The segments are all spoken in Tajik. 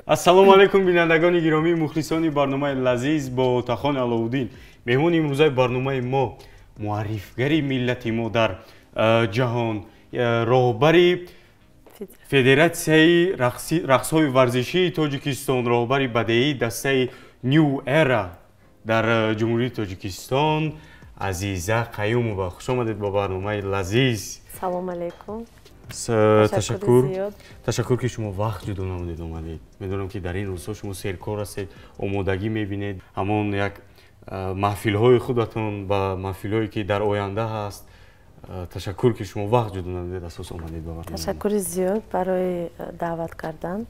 Ассалому алайкум, бинандагони гиромӣ, мухлисони барномаи лазиз бо Отахон Аловуддин. Меҳмони имрӯзаи барномаи мо, муаррифгари миллати мо дар ҷаҳон, роҳбари Федератсияи рақсҳои варзишии Тоҷикистон, роҳбари бадеии дастаи New Era дар Ҷумҳурии Тоҷикистон, Азиза Қаюмова. Хуш омадед ба барномаи лазиз. Салом алейкум. Ташаккур, ташаккур, ки шумо вақт ҷудо намудед, омадед. Медонам, ки дар ин рӯзҳо шумо серкор ҳастед, омодагӣ мебинед ҳамон як маҳфилҳои худатон ба маҳфилҳое, ки дар оянда ҳаст. Ташаккур, ки шумо вақт ҷудо намудед, асос омадед ба барнома. Ташаккури зиёд барои даъват кардан.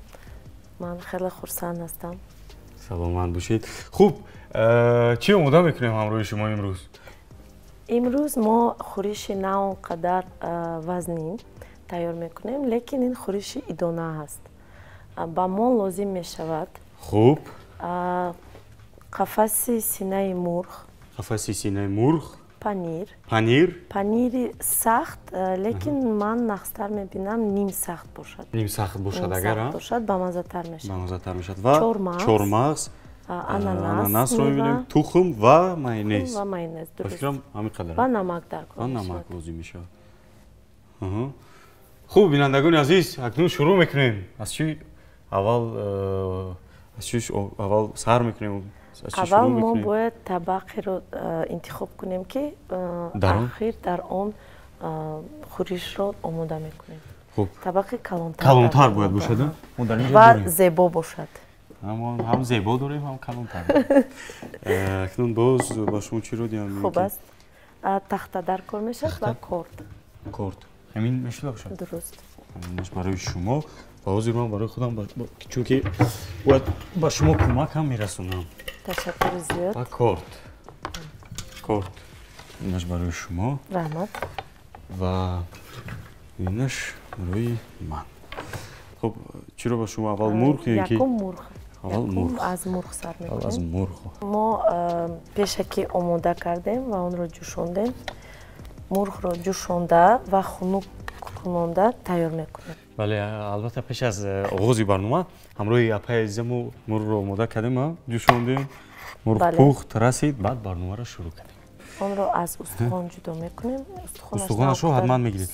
Ман хеле хурсанд ҳастам. Саломат бошед. Хуб, чӣ омода мекунем ҳамроҳи шумо имрӯз? Имрӯз мо хӯриши на он қадар вазнин тайёр мекунем, лекин ин хӯриши идона ҳаст. Ба мо лозим мешавад қафаси синаи мурғ. Қафаси синаи мурғ. Панир. Панир. Панири сахт, лекин ман нағзтар мебинам нимсахт бошад. Нимсахт бошад агар. Бошад, бамаззатар мешавад. Бамаззатар мешавад. Ва чормағз. Ананасро. Ананасро мебинем, тухм ва майонез. Ва майонез, дуруст. Фикрам, ҳамин қадар. Ва намак дар кор. Ва намак лозим мешавад. Хуб, бинандагони азиз, акнун шурӯъ мекунем. Аз чӣ аввал, аз чӣ аввал сар мекунем? Аввал мо бояд табақеро интихоб кунем, ки ахир дар он хӯришро омода мекунем. Табақи калонтар. Калонтар бояд бошад. Ва зебо бошад. Ҳам зебо дорем, ҳам калонтар. Акнун боз ба шумо чиро диҳам? Хуб аст. Тахта дар кор мешавад ва корд. Корд ҳамин мешуда бошад. Дуруст. Ҳаминаш барои шумо ва ҳозир ман барои худам, чунки бояд ба шумо кӯмак ҳам мерасонам. Ташаккури зиёд. Ва корд, корд инаш барои шумо. Раҳмат. Ва инаш барои ман. Хуб, чиро ба шумо аввал, мурғ ё ки? Якум мурғ. Аввал мурғ. Аз мурғ сар мекунем. Аз мурғ. Мо пешакӣ омода кардем ва онро ҷӯшондем. Мурғро ҷӯшонда ва хунук кунонда тайёр мекунем. Бале, албатта, пеш аз оғози барнома ҳамроҳи апаи азиза мо мурғро омода кардем, ҷӯшондем. Мурғ пухт, расид, баъд барномаро шурӯъ кардем. Онро аз устухон ҷудо мекунем. Устухонашро ҳатман мегиред.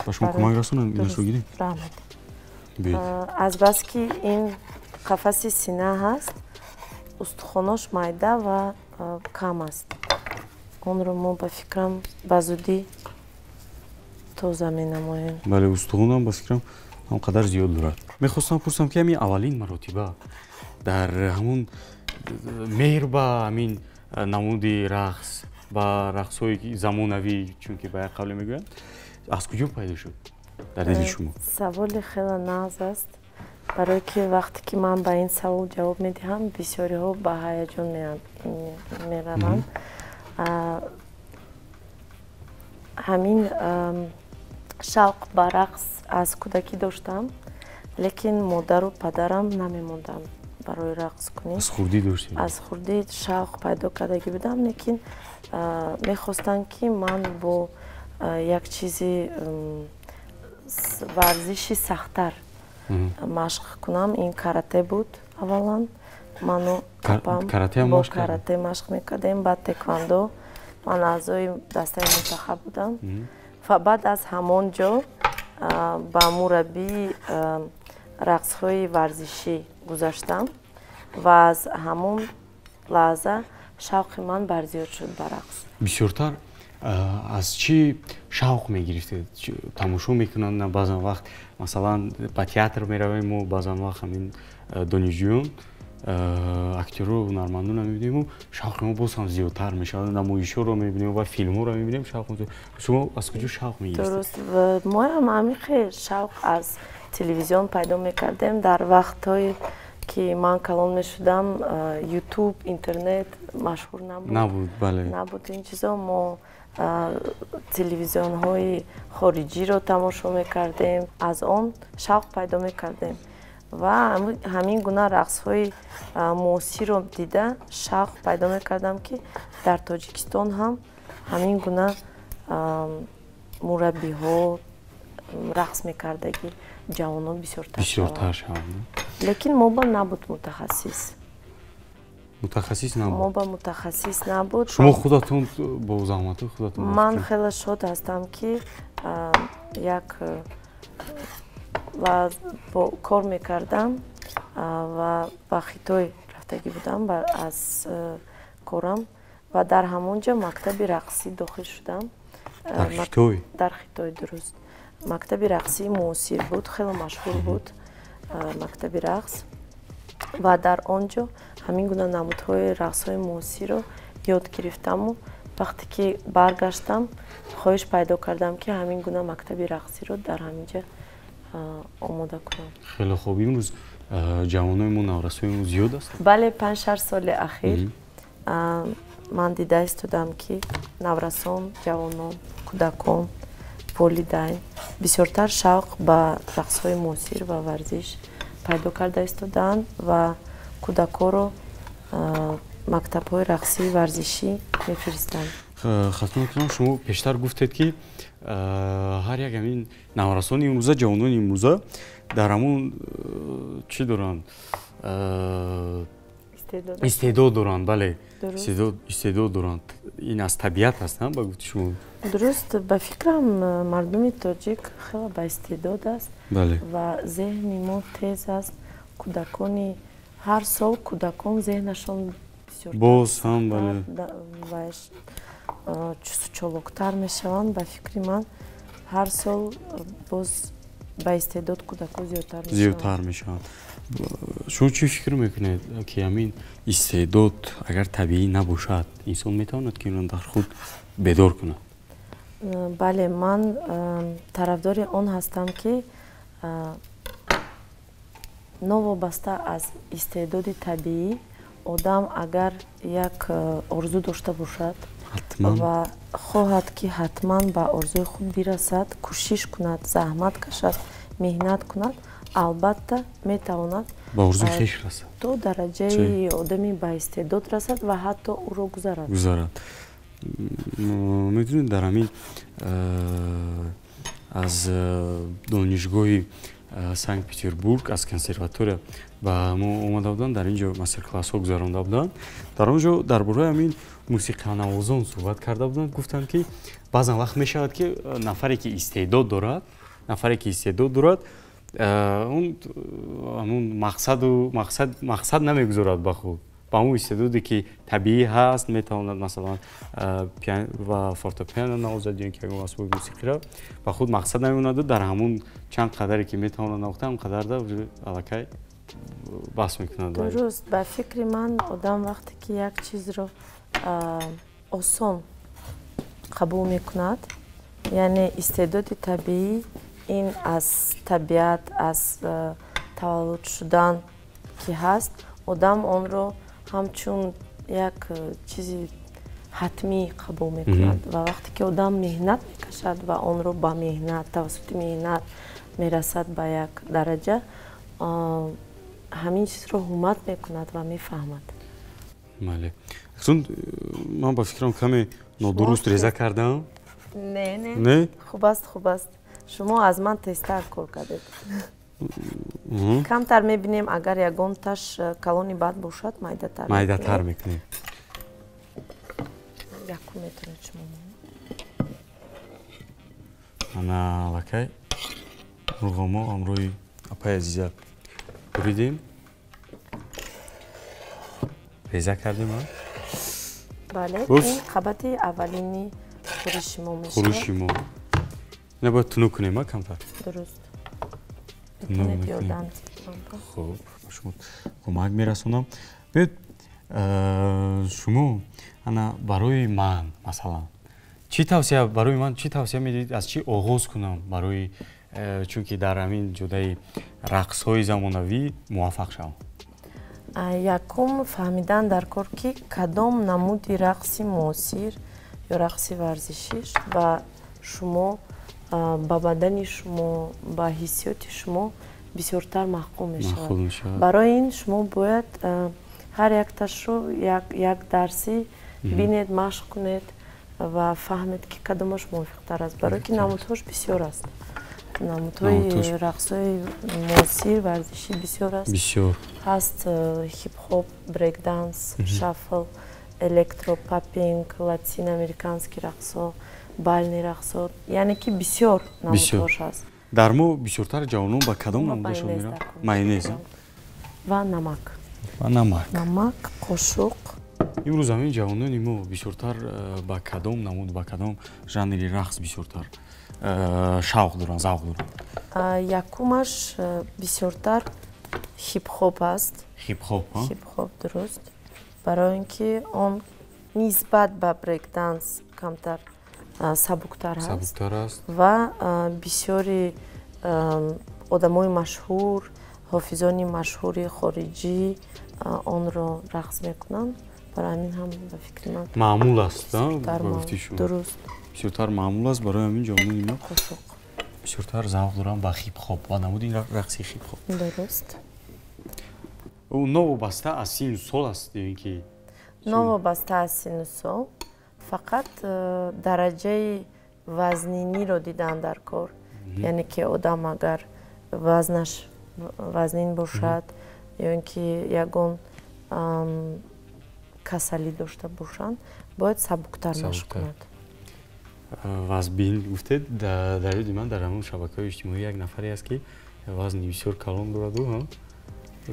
Ба шумо кӯмак расонам, инашро гирем. Раҳмат. Азбаски ин қафаси сина ҳаст, устухонош майда ва кам аст. Онро мо, ба фикрам, ба зудӣ тоза менамоем. Бале, устухонам, ба фикрам, ҳам қадар зиёд дорад. Мехостам пурсам, ки ҳамин аввалин маротиба дар ҳамун меҳр ба ҳамин намуди рақс, ба рақсҳои замонавӣ, чунки ба як қавле мегӯянд, аз куҷо пайдо шуд дар дили шумо? Саволи хеле нағз аст, барое ки вақте ки ман ба ин савол ҷавоб медиҳам, бисёриҳо ба ҳаяҷон мераванд. Ҳамин шавқ ба рақс аз кӯдакӣ доштам, лекин модару падарам намемонданд барои рақс кунӣ. Аз хурдӣ доштед? Аз хурдӣ шавқ пайдо кардагӣ будам, лекин мехостанд, ки ман бо як чизи варзиши сахттар машқ кунам. Ин карате буд. Аввалан ману апам бо карате машқ мекардем, баъд тэквандо. Ман аъзои дастаи мунтахаб будам ва баъд аз ҳамон ҷо ба мураббии рақсҳои варзишӣ гузаштам ва аз ҳамон лаҳза шавқи ман барзиёд шуд ба рақс. Бисёртар аз чӣ шавқ мегирифтед? Тамошо мекунанд баъзан вақт, масалан, ба театр меравем мо, баъзан вақт ҳамин донишҷӯён актёру ҳунармандонро мебинему, шавқи мо боз ҳам зиёдтар мешавад. Намоишҳоро мебинем ва филмҳоро мебинем, шавқ. Шумо аз куҷо шавқ мегирифтед? Дуруст, моам ҳамин хел шавқ аз телевизион пайдо мекардем. Дар вақтҳое ки ман калон мешудам, Ютуб, интернет машҳур набуд. Набуд, бале. Набуд ин чизо. Мо телевизионҳои хориҷиро тамошо мекардем, аз он шавқ пайдо мекардем ва ҳамин гуна рақсҳои муосирро дида шавқ пайдо мекардам, ки дар Тоҷикистон ҳам ҳамин гуна мураббиҳо, рақс мекардагӣ ҷавонон бисёртар. Бисёртар шаванд. Лекин мо ба набуд мутахассис. Мутахассис набуд? Мо ба мутахассис набуд. Шумо худатон бо заҳмати худатон? Ман хеле шод ҳастам, ки як кор мекардам ва ба Хитой рафтагӣ будам аз корам ва дар ҳамон ҷо мактаби рақсӣ дохил шудам. Дар Хитой? Дар Хитой, дуруст. Мактаби рақсии муосир буд, хеле машҳур буд мактаби рақс ва дар он ҷо ҳамин гуна намудҳои рақсҳои муосирро ёд гирифтаму вақте ки баргаштам, хоҳиш пайдо кардам, ки ҳамин гуна мактаби рақсиро дар ҳамин ҷо омода кунам. Хеле хуб. Имрӯз ҷавонои мо, наврасои мо зиёд ҳастанд? Бале, 5-6 соли ахир ман дида истодам, ки наврасон, ҷавонон, кӯдакон, волидайн бисёртар шавқ ба рақсҳои муосир ва варзиш пайдо карда истодаанд ва кӯдакҳоро мактабҳои рақсии варзишӣ мефиристанд. Хатм мекунам, шумо пештар гуфтед, ки ҳар як ҳамин наврасони имрӯза, ҷавонони имрӯза дар ҳамун чӣ доранд, истеъдод доранд. Бале, истеъдод доранд. Ин аз табиат аст, ба гуфти шумо? Дуруст. Ба фикрам, мардуми тоҷик хеле ба истеъдод аст ва зеҳни мо тез аст. Кӯдакони ҳар сол, кӯдакон зеҳнашон бисёр боз ҳам, бале, чусту чолоктар мешаванд. Ба фикри ман, ҳар сол боз ба истеъдод кӯдакҳо зиёдтар. Зиёдтар мешаванд. Шумо чӣ фикр мекунед, ки ҳамин истеъдод агар табиӣ набошад, инсон метавонад, ки инро дар худ бедор кунад? Бале, ман тарафдори он ҳастам, ки новобаста аз истеъдоди табиӣ, одам агар як орзу дошта бошад ва хоҳад, ки ҳатман ба орзуи худ бирасад, кӯшиш кунад, заҳмат кашад, меҳнат кунад, албатта метавонад ба орзуи хеш расад, то дараҷаи одами баистеъдод расад ва ҳатто ӯро гузарад. Гузарад. Медонед, дар ҳамин аз донишгоҳи Санкт Петербург, аз консерватория ба мо омада буданд, дар ин ҷо мастер-классҳо гузаронда буданд. Дар он ҷо дар бораи ҳамин мусиқанавозон суҳбат карда буданд. Гуфтанд, ки баъзан вақт мешавад, ки нафаре ки истеъдод дорад, он ҳамун мақсаду мақсад намегузорад ба худ. Ба ҳамун истеъдоде, ки табиӣ ҳаст, метавонад, масалан, ва фортепиано навозад ё ин ки ягон асбоби мусиқиро, ба худ мақсад намемонаду дар ҳамун чанд қадаре, ки метавонад навохта, ҳамон қадарда аллакай бас мекунад. Дуруст. Ба фикри ман, одам вақте ки як чизро осон қабул мекунад, яъне истеъдоди табиӣ ин аз табиат, аз таваллуд шудан ки ҳаст, одам онро ҳамчун як чизи ҳатмӣ қабул мекунад. Ва вақте ки одам меҳнат мекашад ва онро ба меҳнат, тавассути меҳнат мерасад ба як дараҷа, ҳамин чизро ҳурмат мекунад ва мефаҳмад. Бале, акнун ман ба фикрам, каме нодуруст реза кардам. Не, не. Не? Хуб аст, хуб аст. Шумо аз ман тезтар кор кардед. Камтар мебинем, агар ягонташ калони бад бошад, майдатар. Майдатар мекунем. Якум метавонед шумо. Ана, аллакай мурғомо ҳамроҳи апаи азиза буридем, реза кардем. Бале, ин қабати аввалини хӯриши мо мешавад. Хӯриши мо. Ина бояд тунук кунем, камтар. Дуруст. Хуб, ба шумо кӯмак мерасонам. Биёед, шумо ана барои ман, масалан, чӣ тавсия, барои ман чӣ тавсия медиҳед, аз чӣ оғоз кунам, барои чунки дар ҳамин ҷодаи рақсҳои замонавӣ муваффақ шавам? Якум, фаҳмидан дар кор, ки кадом намуди рақси муосир ё рақси варзишӣ ба шумо, ба бадани шумо, ба ҳиссиёти шумо бисёртар маъқул мешавад. Барои ин шумо бояд ҳар якташро як дарсӣ бинед, машқ кунед ва фаҳмед, ки кадомаш мувофиқтар аст, барое ки намудҳош бисёр аст. Намудҳои рақсҳои муосир варзишӣ бисёр аст. Бисёр. Ҳаст хип-хоп, брейкданс, шафл, электро, поппинг, латиноамериканский рақсҳо, бальный рақсҳо, яъне ки бисёр намудҳош ҳаст. Дар мо бисёртар ҷавонон ба кадом намудашон мераванд? Майонез ва намак. Ва намак. Намак, қошуқ. Имрӯз ҳамин ҷавонони мо бисёртар ба кадом намуд, ба кадом жанри рақс бисёртар шавқ доранд, завқ доранд? Якумаш бисёртар хип-хоп аст. Хип-хоп? Хип-хоп, дуруст. Барои ин ки он нисбат ба брейкданс камтар сабуктар аст. Сабуктар аст. Ва бисёри одамои машҳур, ҳофизони машҳури хориҷӣ онро рақс мекунанд. Барои ҳамин ҳам ба фикри ман маъмул аст, ба гуфти шумо. Дуруст. Бисёртар маъмул аст, барои ҳамин ҷавонони мо қошуқ бисёртар завқ доранд ба хип-хоп, ба намуди рақси хип-хоп. Дуруст. Ӯ новобаста аз сину сол аст ё ин ки? Новобаста аз сину сол, фақат дараҷаи вазниниро дидан дар кор. Яъне ки одам агар вазнаш вазнин бошад ё ин ки ягон касалӣ дошта бошанд, бояд сабуктар машқ кунад. Вазбин гуфтед, дар ёди ман дар ҳамон шабакаҳои иҷтимоӣ як нафаре аст, ки вазни бисёр калон дораду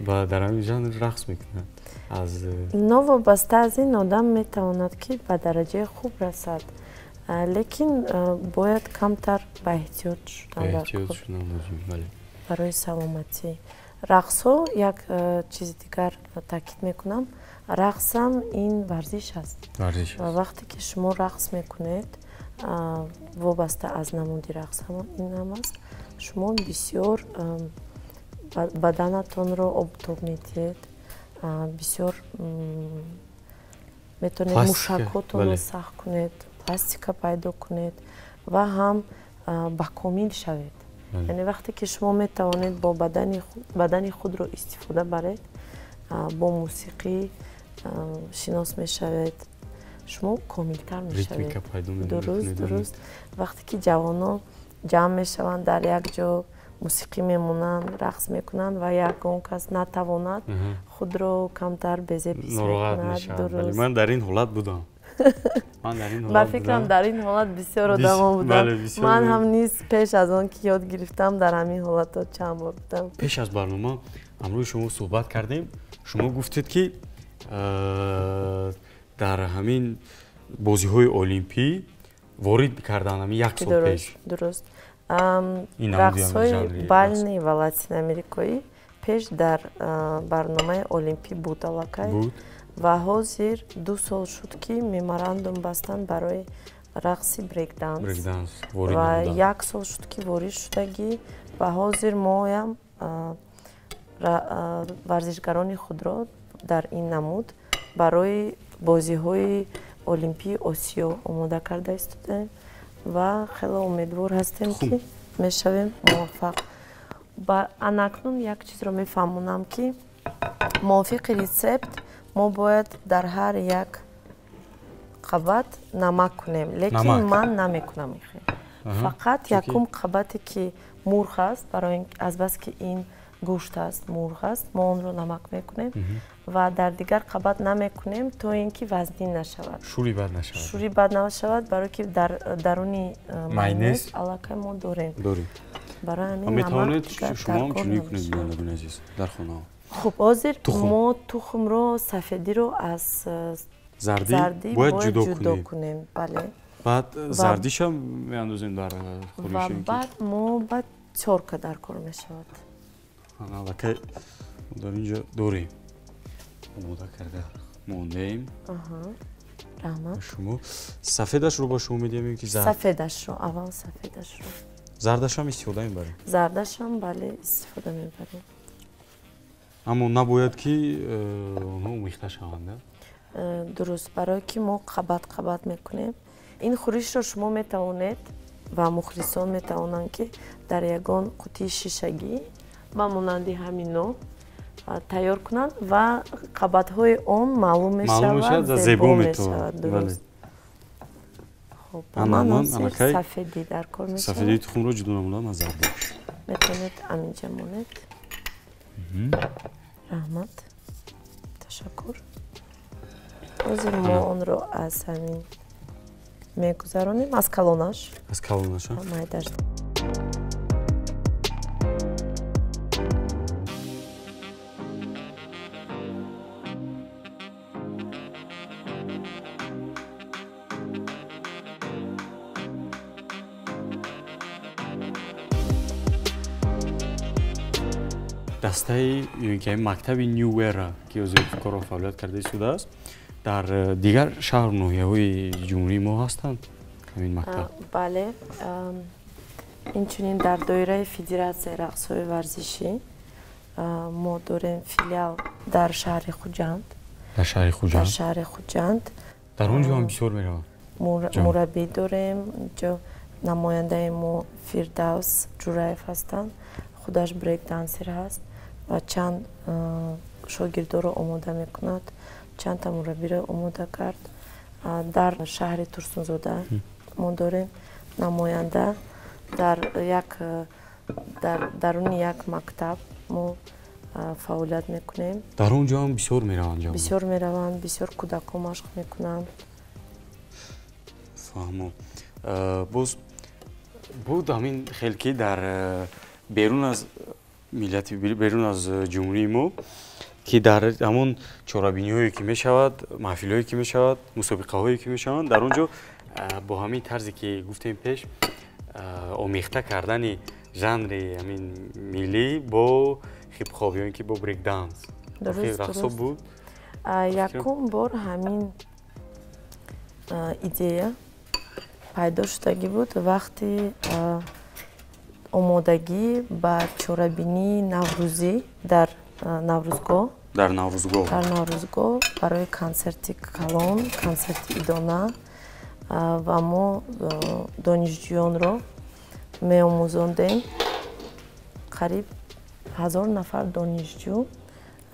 ва дар ҳамин жанр рақс мекунад. Новобаста аз ин одам метавонад, ки ба дараҷаи хуб расад, лекин бояд камтар ба эҳтиёт шудан дар кор барои саломатӣ. Рақсҳо, як чизи дигар таъкид мекунам, рақсам ин варзиш аст. Ва вақте ки шумо рақс мекунед, вобаста аз намуди рақс ин ҳам аст, шумо бисёр баданатонро обтоб медиҳед, бисёр метавонед мушакҳотонро сахт кунед, пластика пайдо кунед ва ҳам ба комил шавед. Яъне вақте ки шумо метавонед бо бадани худро истифода баред, бо мусиқӣ шинос мешавед, шумо комилтар мешавед. Дуруст, дуруст. Вақте ки ҷавонон ҷамъ мешаванд дар як ҷо, мусиқӣ мемонанд, рақс мекунанд ва ягон кас натавонад худро камтар безеб ҳис мекунад. Дуруст. Ман дар ин ҳолат будам. Ба фикрам, дар ин ҳолат бисёр одамон буданд. Ман ҳам низ пеш аз он ки ёд гирифтам, дар ҳамин ҳолатҳо чанд бор будам. Пеш аз барнома ҳамроҳи шумо суҳбат кардем. Шумо гуфтед, ки дар ҳамин бозиҳои олимпӣ ворид кардан ҳамин як сол пеш. Дуруст. Рақсҳои бальный ва латиноамерикоӣ пеш дар барномаи олимпӣ буд аллакай. Ва ҳозир 2 сол шуд, ки меморандум бастанд барои рақси брейкданс. Ва як сол шуд, ки ворид шудагӣ, ва ҳозир моям варзишгарони худро дар ин намуд барои бозиҳои олимпии Осиё омода карда истодаем ва хеле умедвор ҳастем, ки мешавем муваффақ. Ба анакнун як чизро мефаҳмонам, ки мувофиқи рецепт мо бояд дар ҳар як қабат намак кунем, лекин ман намекунам ин хел. Фақат якум қабате ки мурғ аст, барои азбаски ин гӯшт аст, мурғ аст, мо онро намак мекунем ва дар дигар қабат намекунем, то ин ки вазнин нашавад. Шӯри бад нашавад. Шӯри бад нашавад, барое ки дар даруни майонез аллакай мо дорем. Барои ҳамин метавонед шумо ҳам чунин кунед, бинандагони азиз, дар хонаҳо. Хуб, ҳозир мо тухмро, сафедиро аз зардӣ бояд ҷудо кунем. Бале. Баъд зардишам меандозем дар хӯриш. Ва баъд мо баъд тёрка дар кор мешавад. Аллакай дар ин ҷо дорем, омода карда мондаем. Раҳмат. Шумо сафедашро ба шумо медиҳем ки зард? Сафедашро, аввал сафедашро. Зардашам истифода мебарем? Зардашам, бале, истифода мебарем. Аммо набояд ки онҳо омехта шаванд. Дуруст, барое ки мо қабат қабат мекунем. Ин хӯришро шумо метавонед ва мухлисон метавонанд, ки дар ягон қутии шишагӣ ба монанди ҳамино тайёр кунанд ва қабатҳои он маълум мешавад, зебо мешавад. Дуруст. Хуб, ман сафедӣ дар кор мешавад. Сафедии тухмро ҷудо намудам аз зардаш. Метавонед аминҷа монед. Раҳмат. Ташаккур. Ҳозир мо онро аз ҳамин мегузаронем, аз калонаш. Аз калонаш, а? Майдаш. Дастаи ё ки мактаби New Era, ки ҳозир корро фаъолият карда истодааст, дар дигар шаҳру ноҳияҳои ҷумҳурии мо ҳастанд ҳамин мактаб? Бале, инчунин дар доираи Федератсияи рақсҳои варзишӣ мо дорем филиал дар шаҳри Хуҷанд. Дар шаҳри Хуҷанд? Дар шаҳри Хуҷанд. Дар он ҷо ҳам бисёр мераванд? Мураббӣ дорем, инҷо намояндаи мо Фирдавс Ҷураев ҳастанд, худаш брейкдансер ҳаст ва чанд шогирдоро омода мекунад, чандта мураббиро омода кард. Дар шаҳри Турсунзода мо дорем намоянда, дар як дар даруни як мактаб мо фаъолият мекунем. Дар он ҷо ҳам бисёр мераванд ҷавонон? Бисёр мераванд, бисёр кӯдакҳо машқ мекунанд. Фаҳмо. Боз буд ҳамин хел ки дар берун аз миллати, берун аз ҷумҳурии мо, ки дар ҳамон чорабиниҳое ки мешавад, маҳфилҳое ки мешавад, мусобиқаҳое ки мешаванд, дар он ҷо бо ҳамин тарзе ки гуфтем пеш, омехта кардани жанри ҳамин миллӣ бо хип-хоп ё ин ки бо брейкданс. Рақсо буд? Якум бор ҳамин идея пайдо шудагӣ буд вақти омодагӣ ба чорабинии наврӯзӣ дар Наврӯзгоҳ. Дар Наврӯзгоҳ. Дар Наврӯзгоҳ барои консерти калон, консерти идона, ва мо донишҷӯёнро меомӯзондем. Қариб 1000 нафар донишҷӯ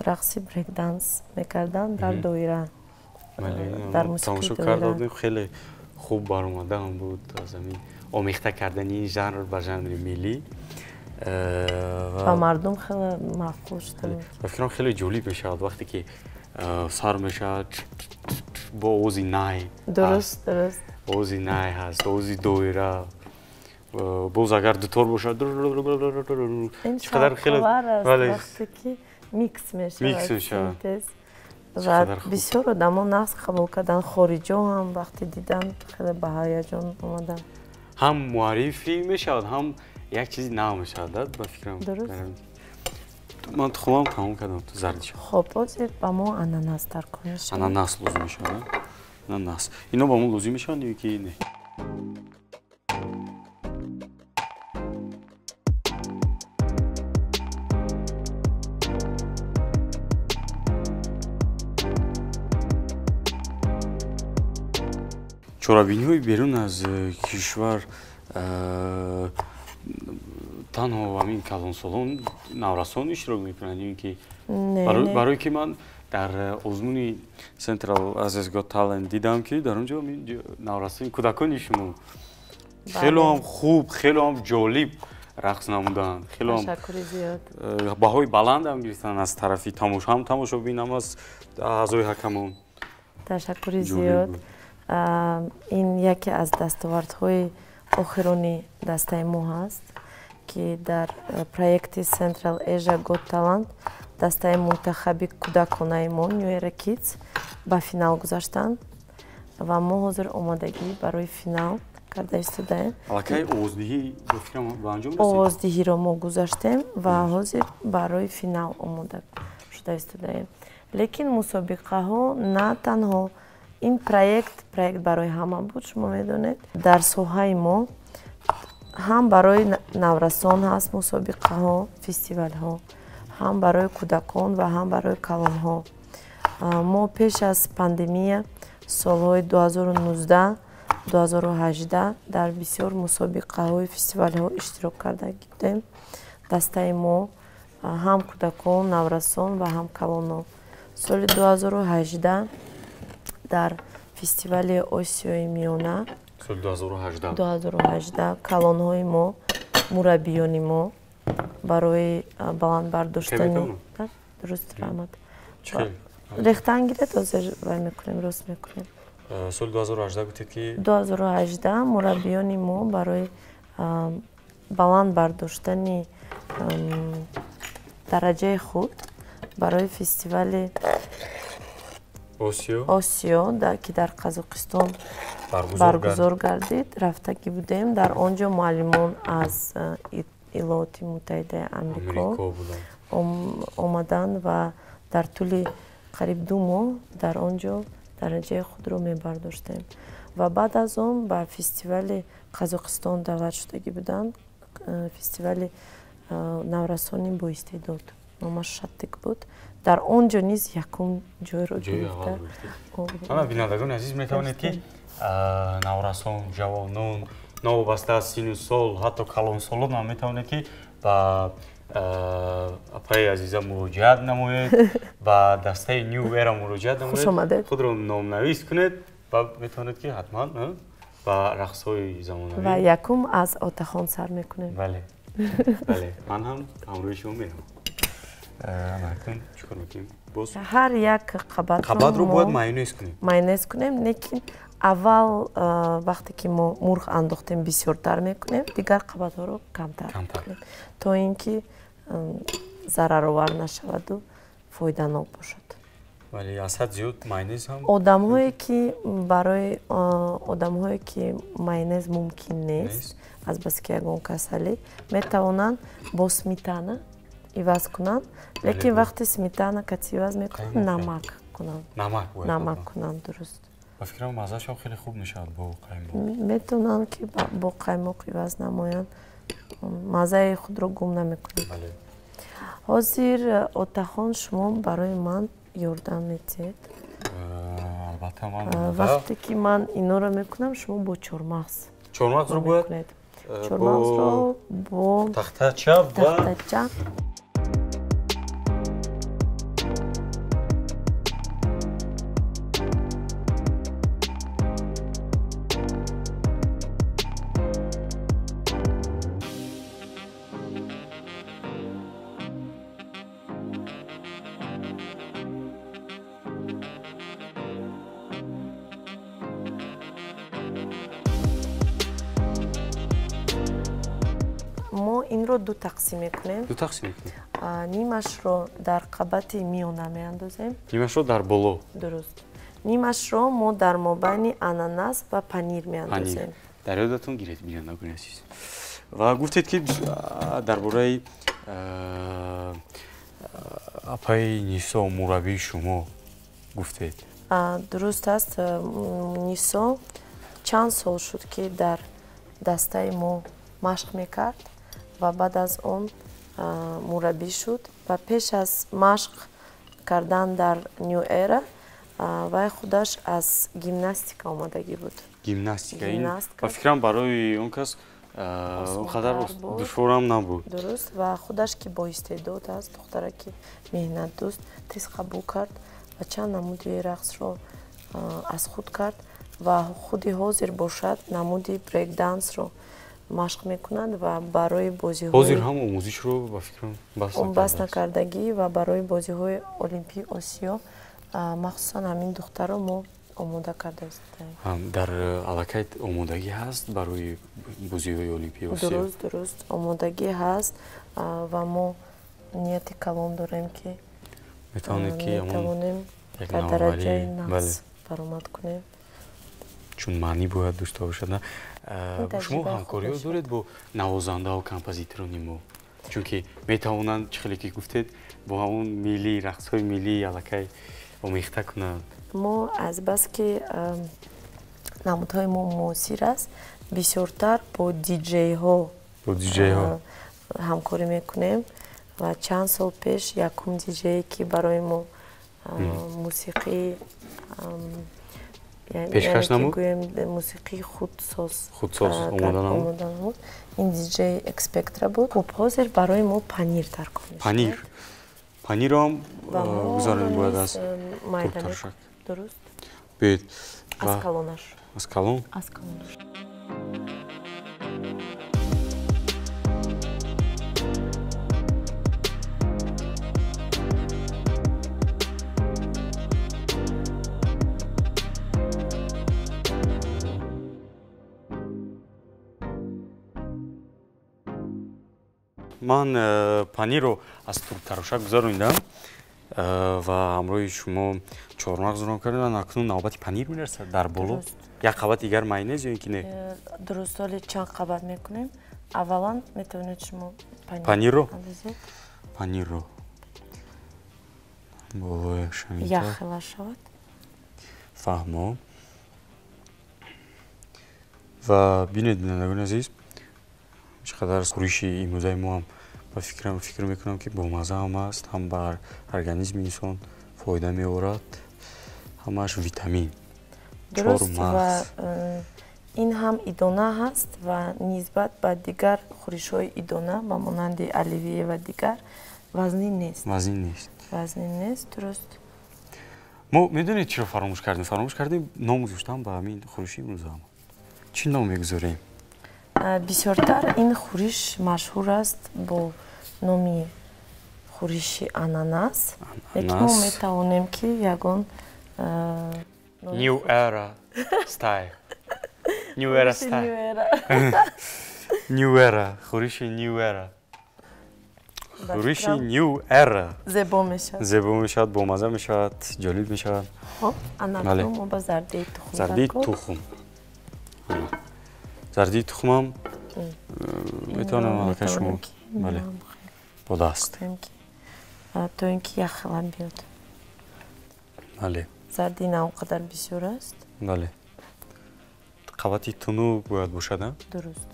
рақси брейкданс мекарданд дар доира. Дар мусиқии доира. Карда будем, хеле хуб баромадаам буд аз ҳамин омехта кардани ин жанр ба жанри миллӣ. Ва мардум хеле маъқул шуда буд. Ба фикрам хеле ҷолиб мешавад вақте ки сар мешавад бо овози най. Дуруст, дуруст. Овози най ҳаст, овози доира. Боз агар дутор бошад, чӣ қадар хеле вақте ки микс мешавад. Микс мешавад. Ва бисёр одамо нағз қабул карданд, хориҷо ҳам вақте диданд хеле ба ҳаяҷон омаданд. Ҳам муаррифӣ мешавад, ҳам як чизи нав мешавад, ба фикрам. Ман тухмам тамом кардам, ту зардиш. Хуб, ҳозир ба мо ананас дар кор мешавад. Ананас лозим мешавад, ананас. Ино ба мо лозим мешаванд ё ки не? Чорабиниҳои берун аз кишвар танҳо ҳамин калонсолон, наврасон иштирок мекунанд ё ин ки барое ки ман дар озмуни Central Asia's Got Talent дидам, ки дар он ҷо наврасон, кӯдакони шумо хеле ҳам хуб, хеле ҳам ҷолиб рақс намуданд. Хеле ҳам ташаккури зиёд. Баҳои баланд ҳам гирифтанд аз тарафи тамошо, ҳам тамошобин, ҳам аз аъзои ҳакамон. Ташаккури зиёд. Ин яке аз дастовардҳои охирони дастаи мо ҳаст, ки дар проекти Central Asia Got Talent дастаи мунтахаби кӯдаконаи мо New Era Kids ба финал гузаштанд ва мо ҳозир омодагӣ барои финал карда истодаем. Аллакай овоздиҳӣ ба фикрам ба анҷом расид? Овоздиҳиро мо гузаштем ва ҳозир барои финал омода шуда истодаем. Лекин мусобиқаҳо на танҳо ин проект барои ҳама буд, шумо медонед. Дар соҳаи мо ҳам барои наврасон ҳаст мусобиқаҳо, фестивалҳо, ҳам барои кӯдакон ва ҳам барои калонҳо. Мо пеш аз пандемия солҳои 2019, 2018 дар бисёр мусобиқаҳои фестивалҳо иштирок карда будем. Дастаи мо ҳам кӯдакон, наврасон ва ҳам калонҳо. Соли 2018 дар фестивали Осиёи Миёна Соли 2018. 2018 калонҳои мо, мураббиёни мо барои баланд бардоштани, дуруст, раҳмат, рехтан гиред, ҳозир вай мекунем, рост мекунем. Соли 2018 гуфтед ки 2018 мураббиёни мо барои баланд бардоштани дараҷаи худ барои фестивали Осиё, ки дар Қазоқистон баргузор гардид, рафтагӣ будем. Дар он ҷо муаллимон аз Иёлоти Муттаҳидаи Амрико омаданд ва дар тӯли қариб 2 моҳ дар он ҷо дараҷаи худро мебардоштем. Ва баъд аз он ба фестивали Қазоқистон даъват шудагӣ буданд, фестивали наврасони боистеъдод, номаш Шаттик буд. Дар он ҷо низ якум ҷойро гирифта. Ана, бинандагони азиз, метавонед ки наврасон, ҷавонон, новобаста аз сину сол, ҳатто калонсолон ҳам метавонед ки ба апаи азиза муроҷиат намоед, ба дастаи New Era муроҷиат намоед, худро номнавис кунед ва метавонед ки ҳатман ба рақсҳои замонавӣ. Ва якум аз отахон сар мекунем. Бале, бале, ман ҳам ҳамроҳи шумо меравам. Акнун чӣ кор мекунем? Боз ҳар як қабатро бояд майонез кунем. Майонез кунем, лекин аввал вақте ки мо мурғ андохтем бисёртар мекунем, дигар қабатҳоро камтар мекунем, то ин ки зараровар нашаваду фоиданок бошад. Вале аз ҳад зиёд майонез ҳам одамҳое ки барои одамҳое ки майонез мумкин нест, азбаски ягон касалӣ, метавонанд бо сметана иваз кунанд, лекин вақте сметана кати иваз мекунанд, намак кунанд. Намак кунанд, дуруст. Ба фикрам маззаашам хеле хуб мешавад бо қаймоқ. Метавонанд ки бо қаймоқ иваз намоянд, маззаи худро гум намекунанд. Ҳозир отахон шумо барои ман ёрдам медиҳед. Албатта, ман вақте ки ман инора мекунам, шумо бо чормағз. Чормағзро бояд чормағзро бо тахтача ва тахтача. Мо инро ду тақсим мекунем. Ду тақсим мекунем. Нимашро дар қабати миёна меандозем. Нимашро дар боло. Дуруст. Нимашро мо дар мобайни ананас ва панир меандозем. Дар ёдатон гиред, бинандагони азиз. Ва гуфтед ки дар бораи апаи Нисо, мураббии шумо гуфтед. Дуруст аст. Нисо чанд сол шуд ки дар дастаи мо машқ мекард ва баъд аз он мураббӣ шуд ва пеш аз машқ кардан дар New Era вай худаш аз гимнастика омадагӣ буд. Гимнастика. Ба фикрам барои он кас он қадар душворам набуд. Дуруст, ва худаш ки боистеъдод аст, духтара ки меҳнатдӯст, тез қабул кард ва чанд намуди рақсро аз худ кард ва худи ҳозир бошад намуди брейкдансро машқ мекунад ва барои бозиҳои ҳозир ҳам омӯзишро ба фикрам бас накардагӣ ва барои бозиҳои Олимпии Осиё махсусан ҳамин духтарро мо омода карда истодаем. Дар аллакай омодагӣ ҳаст барои бозиҳои Олимпии Осиё? Дуруст, дуруст, омодагӣ ҳаст ва мо нияти калон дорем ки метавонед ки метавонем дар дараҷаи нағз баромад кунем. Чун маънӣ бояд дошта бошад, на? Шумо ҳамкориҳо доред бо навозандаҳо, композиторони мо? Чунки метавонанд, чӣ хеле ки гуфтед, бо ҳамон миллӣ, рақсҳои миллӣ аллакай омехта кунанд. Мо азбаски намудҳои мо муосир аст, бисёртар бо диҷейҳо ҳамкорӣ мекунем ва чанд сол пеш якум диҷее ки барои мо мусиқӣ пешкаш намуд, мусиқии худсоз омода намуд, ин диҷей Экспектра буд. Хуб, ҳозир барои мо панир даркор мешавад. Панир. Панирро ҳам гузаронем бояд аз туртаршак. Дуруст. Биёед. Аз калонаш. Аз калон? Аз калон. Ман панирро аз турбтароша гузаронидам ва ҳамроҳи шумо чормағз рон кардам. Акнун навбати панир мерасад дар боло. Як қабат дигар майонез ё ин ки не? Дуруст, ҳоле чанд қабат мекунем. Аввалан метавонед шумо панирро? Панирро болояш яхела шавад. Фаҳмо. Ва бинед, бинандагони азиз, чӣ қадар хӯриши имрӯзаи мо ҳам ба фикр мекунам, ки бомазза ҳам аст, ҳам ба организми инсон фоида меорад, ҳамааш витамин. Дуруст, ва ин ҳам идона ҳаст ва нисбат ба дигар хӯришҳои идона ба монанди оливье ва дигар вазнин нест. Вазнин нест. Вазнин нест, дуруст. Мо медонед чиро фаромӯш кардем? Фаромӯш кардем ном гузоштан ба ҳамин хӯриши имрӯзаам. Чӣ ном мегузорем? Бисёртар ин хӯриш машҳур аст бо номи хӯриши ананас. Лекин мо метавонем, ки ягон New Era Style. New Era Style. New Era. Хӯриши New Era. Хӯриши New Era. Зебо мешавад. Зебо мешавад, бомазза мешавад, ҷолиб мешавад. Хоб, анакнун мо ба зардаи тухм. Зардаи тухм. Зардаи тухмам метавонам аллакай шумо бале бо даст. То ин ки яхела биёд. Бале. Зарди на он қадар бисёр аст. Бале. Қабати тунук бояд бошад, а? Дуруст.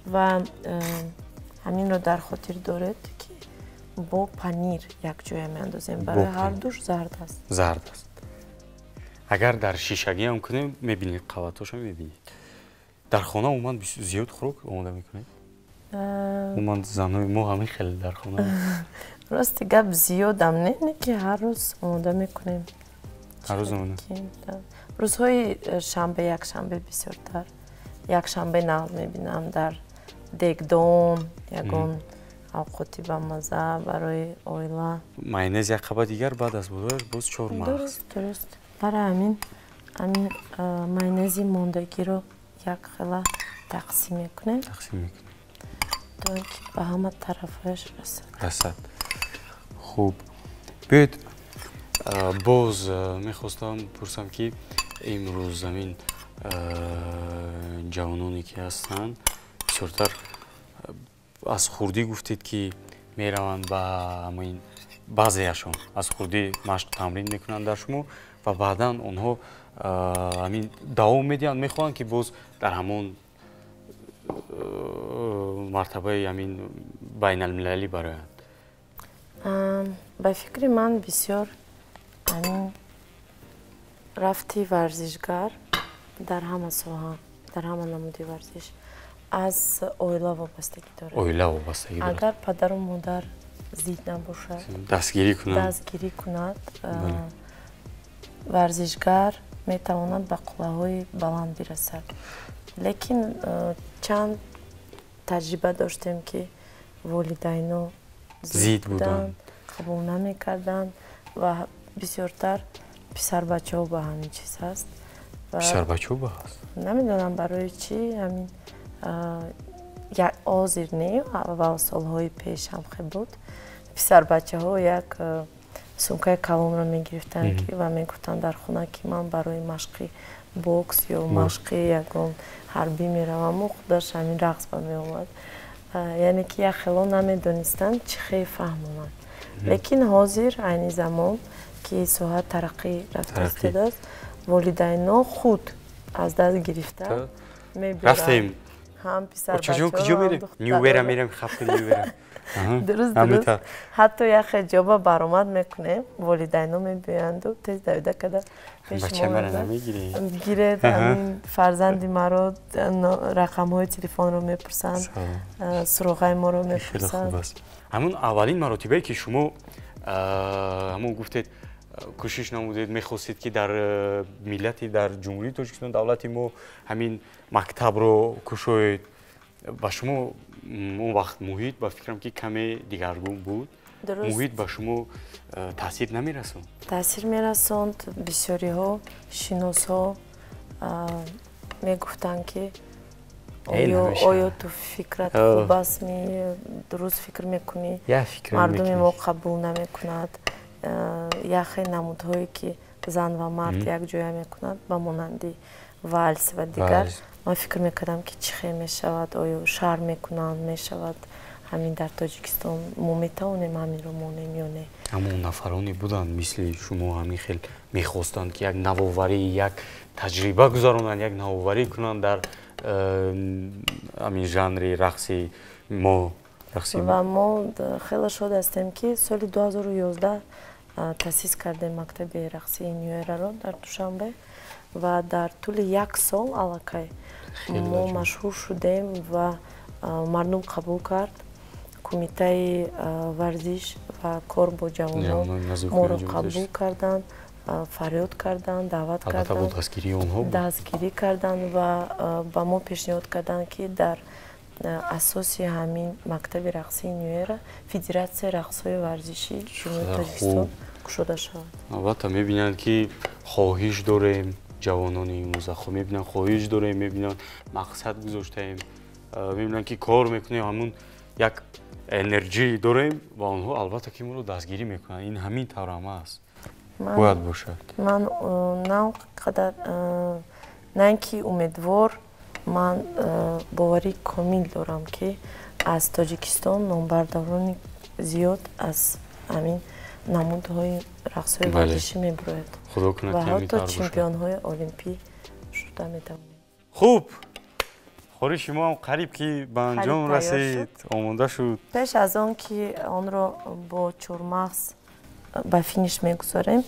Ва ҳаминро дар хотир доред, ки бо панир якҷоя меандозем. Барои ҳар душ зард аст. Зард аст. Агар дар шишагӣ ҳам кунем, мебинед қабатҳошо мебинед. Дар хона умуман зиёд хӯрок омода мекунед? Умуман занҳои мо ҳамин хеле дар хона. Рости гап зиёдам не, не ки ҳар рӯз омода мекунем. Ҳар рӯз омода? Рӯзҳои шанбе, якшанбе бисёртар. Якшанбе нағз мебинам дар дегдон, ягон авқоти бамазза барои оила. Майонез як қабат дигар, баъд аз болояш боз чормағз. Дуруст, дуруст. Барои ҳамин ҳамин майонези мондагиро як хела тақсим мекунем. Тақсим мекунем. То ин ки ба ҳама тарафҳояш расад. Расад. Хуб. Биёед боз мехостам пурсам, ки имрӯз ҳамин ҷавононе ки ҳастанд бисёртар аз хурдӣ гуфтед, ки мераванд ба ҳамин баъзеяшон аз хурдӣ машқ тамрин мекунанд дар шумо ва баъдан онҳо ҳамин давом медиҳанд, мехоҳанд, ки боз дар ҳамон мартабаи ҳамин байналмилалӣ бароянд. Ба фикри ман бисёр ҳамин рафти варзишгар дар ҳама соҳа, дар ҳама намуди варзиш аз оила вобастагӣ дорад. Оила вобастагӣ дорад. Агар падару модар зид набошад, дастгирӣ кунад, дастгирӣ кунад, варзишгар метавонад ба қуллаҳои баланд бирасад. Лекин чанд таҷриба доштем, ки волидайно зид буданд, қабул намекарданд ва бисёртар писарбачаҳо ба ҳамин чиз ҳаст. Писарбачаҳо ба ҳаст? Намедонам барои чӣ ҳамин ҳозир не, аввал солҳои пеш ҳам хел буд. Писарбачаҳо як сумкаи калонро мегирифтанд ва мегуфтанд дар хона, ки ман барои машқи бокс ё машқи ягон ҳарбӣ мераваму худаш ҳамин рақс ба меомад. Яъне ки як хело намедонистанд чӣ хел фаҳмонанд. Лекин ҳозир айни замон, ки соҳа тараққӣ рафта истодааст, волидайно худ аз даст гирифта мебиранд. Рафтем. Ҳам писарбачаҳо, куҷо мерем? New Era мерем, хафти New Era. Дуруст, дуруст. Ҳатто яхе ҷоба баромад мекунем, волидайно мебиёянду тез давида када пеши мо гиред, ҳамин фарзанди маро рақамҳои телефонро мепурсанд, суроғаи моро мепурсанд. Ҳамун аввалин маротибае, ки шумо ҳамун гуфтед кӯшиш намудед, мехостед ки дар миллати, дар Ҷумҳурии Тоҷикистон, давлати мо ҳамин мактабро кушоед. Ба шумо он вақт муҳит, ба фикрам ки каме дигаргун буд. Муҳит ба шумо таъсир намерасонд? Таъсир мерасонд. Бисёриҳо, шиносҳо мегуфтанд ки оё ту фикрат хуб аст, дуруст фикр мекунӣ, мардуми мо қабул намекунад. Яхе намудҳое ки зан ва мард якҷоя мекунад, ба монанди валс ва дигар. Ман фикр мекардам ки чӣ хел мешавад, оё шарм мекунанд, мешавад ҳамин дар Тоҷикистон мо метавонем ҳаминро монем ё не. Аммо нафароне буданд мисли шумо ҳамин хел мехостанд ки як навоварӣ, як таҷриба гузаронанд, як навоварӣ кунанд дар ҳамин жанри рақси мо. Ва мо хеле шод ҳастем ки соли 2011 таъсис кардем мактаби рақсии New Era-ро дар Душанбе ва дар тӯли як сол аллакай мо машҳур шудем ва мардум қабул кард. Кумитаи варзиш ва кор бо ҷавонон моро қабул карданд, фарёд карданд, даъват карданд, дастгирӣ карданд ва ба мо пешниҳод карданд ки дар асоси ҳамин мактаби рақсии New Era федератсияи рақсҳои варзишии Ҷумҳурии Тоҷикистон кушода шавад. Албатта мебинанд ки хоҳиш дорем, ҷавонони имрӯза мебинанд хоҳиш дорем, мебинанд мақсад гузоштаем, мебинанд ки кор мекунем, ҳамун як энерҷӣ дорем ва онҳо албатта ки моро дастгирӣ мекунанд. Ин ҳамин тавр ҳам аст, бояд бошад. Ман на қадар на ин ки умедвор, ман боварии комил дорам ки аз Тоҷикистон номбардорони зиёд аз ҳамин намудҳои рақсҳои варзишӣ мебирояд ва ҳатто чемпионҳои олимпӣ шуда метавонем. Хуб, хӯриши мо ҳам қариб ки ба анҷом расид, омода шуд. Пеш аз он ки онро бо чормағз ба финиш мегузорем,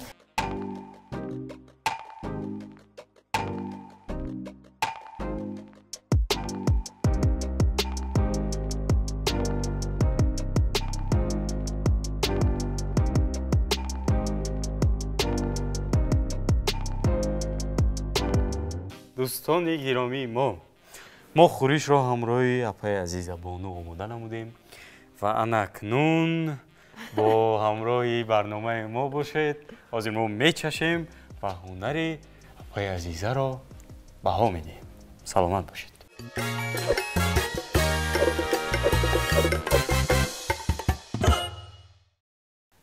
дӯстони гиромии мо хӯришро ҳамроҳи апаи Азиза Бону омода намудем ва анакнун бо ҳамроҳи барномаи мо бошед. Ҳозир мо мечашем ва ҳунари апаи Азизаро баҳо медиҳем. Саломат бошед.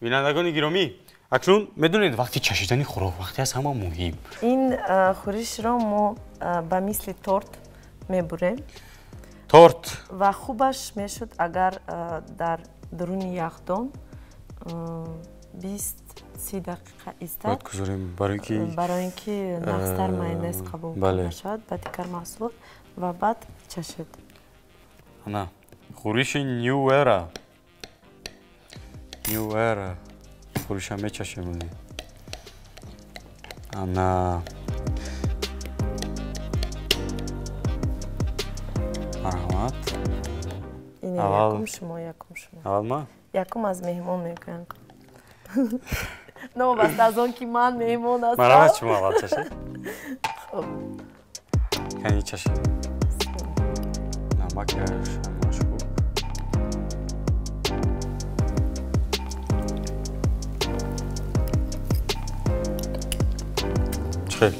Бинандагони гиромӣ, акнун медонед вақти чашидани хӯрок вақте аст ҳама муҳим. Ин хӯришро мо ба мисли торт мебурем. Торт. Ва хубаш мешуд агар дар дуруни яхдон 20-30 дақиқа истад. Бояд гузорем барои ин ки нағзтар майонез қабул карда шавад ба дигар маҳсулот ва баъд чашед. Ана хӯриши New Era. New Era. Хӯриша мечашем. Ана марҳамат. Якум шумо, якум шумо. Аввал ман? Якум аз меҳмон мегӯям. Новобаста аз он ки ман меҳмон ҳастам. Марҳамат, шумо аввал чашед. Хуб. Кани чашед. Намакаш ҳамаш хуб. Чӣ хел?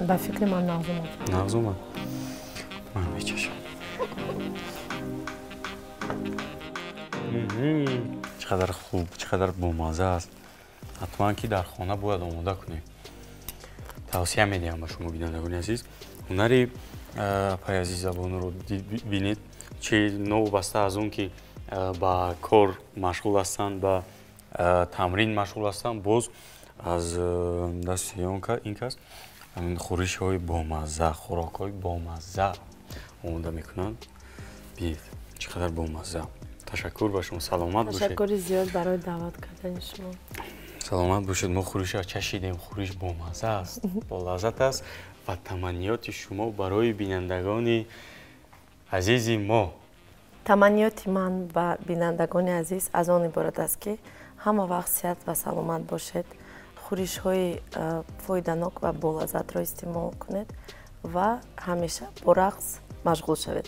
Ба фикри ман нағз омад. Нағз омад? Ман мечашам. Чӣ қадар хуб, чӣ қадар бомазза аст. Ҳатман ки дар хона бояд омода кунем. Тавсия медиҳам ба шумо бинандагони азиз, ҳунари апаи Азиза Бонуро бинед, чи новобаста аз он ки ба кор машғул ҳастанд, ба тамрин машғул ҳастанд, боз аз дасти ин кас хӯришҳои бомазза, хӯрокҳои бомазза омода мекунанд. Бинед чӣ қадар бомазза. Ташаккур ба шумо, саломат бошед. Ташаккури зиёд барои даъват кардани шумо. Саломат бошед. Мо хӯришро чашидем, хӯриш бомазза аст, болаззат аст ва таманниёти шумо барои бинандагони азизи мо. Таманниёти ман ба бинандагони азиз аз он иборат аст ки ҳама вақт сиҳат ва саломат бошед, Хӯришҳои фоиданок ва болаззатро истеъмол кунед ва ҳамеша бо рақс машғул шавед.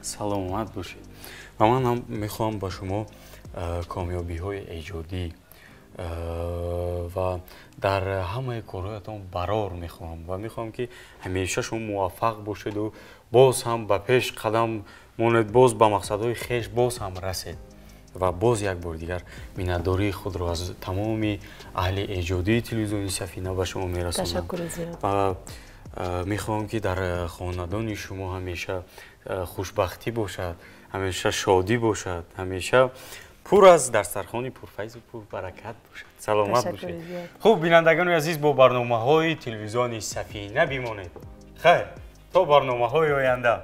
Саломат бошед. Ва ман ҳам мехоҳам ба шумо комёбиҳои эҷодӣ ва дар ҳамаи корҳоятон барор мехоҳам ва мехоҳам, ки ҳамеша шумо муваффақ бошеду боз ҳам ба пеш қадам монед, боз ба мақсадҳои хеш боз ҳам расед. Ва боз як бори дигар миннатдории худро аз тамоми аҳли эҷодии телевизиони Сафина ба шумо мерасонам. Ташаккури зиёд. Ва мехоҳам, ки дар хонадони шумо ҳамеша хушбахтӣ бошад, ҳамеша шодӣ бошад, ҳамеша пур аз дастархони пурфайзу пурбаракат бошад. Саломат бошед. Хуб, бинандагони азиз, бо барномаҳои телевизиони Сафина бимонед. Хайр, то барномаҳои оянда.